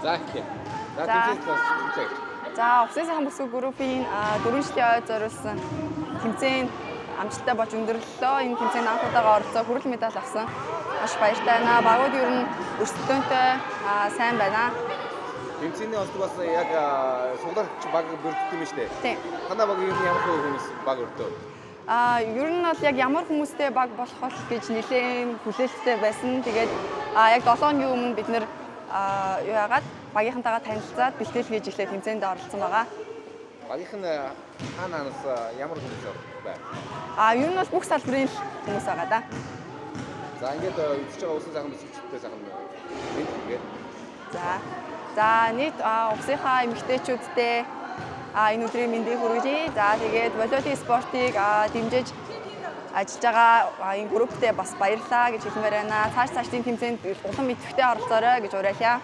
За, эхлэе. За, За. тэмцээн талаас хэлье. За, Увсын сайхан бүсгүй группийн 4 жилийн ой зориулсан тэмцээн амжилттай болж өндөрлөлөө. Энэ тэмцээнд анх удаага оролцоо, хүрэл медаль авсан. Маш баяртай байна. Багууд ер нь өрсөлдөөнтэй, сайн байна. Тэмцээний онцлог бас яг суглагч баг бүрддэг юм шүү дээ. Тийм. Танай баг ер нь ямар хүмүүс баг өртөө? Ер нь бол яг ямар хүмүүстэй баг болох бол гэж нэлээд хүлээлттэй байсан. Тэгээд яг 7 хоногийн өмнө бид нэр юу яагаад багийнхантайгаа танилцаад, бэлтгэл хийж эхлээд тэмцээнд оролцсон байгаа. Багийнх нь хаана хаанаас ямар хүмүүс байна? Ер нь бол бүх салбарын л хүмүүс байгаа да. За, ингээд үзэж байгаа усан сайхан бүсгүйчүүдтэй сайхан мэнд хүргэе. За. За, нийт увсынхаа эмэгтэйчүүдтэй энэ өдрийн мэндийг хүргье. За, тэгээд волейболын спортыг дэмжиж ажиллаж байгаа энэ групптэй бас баярлалаа гэж хэлмээр байна. Цааш цаашдын тэмцээнд улам идэвхтэй оролцоорой гэж уриалъя.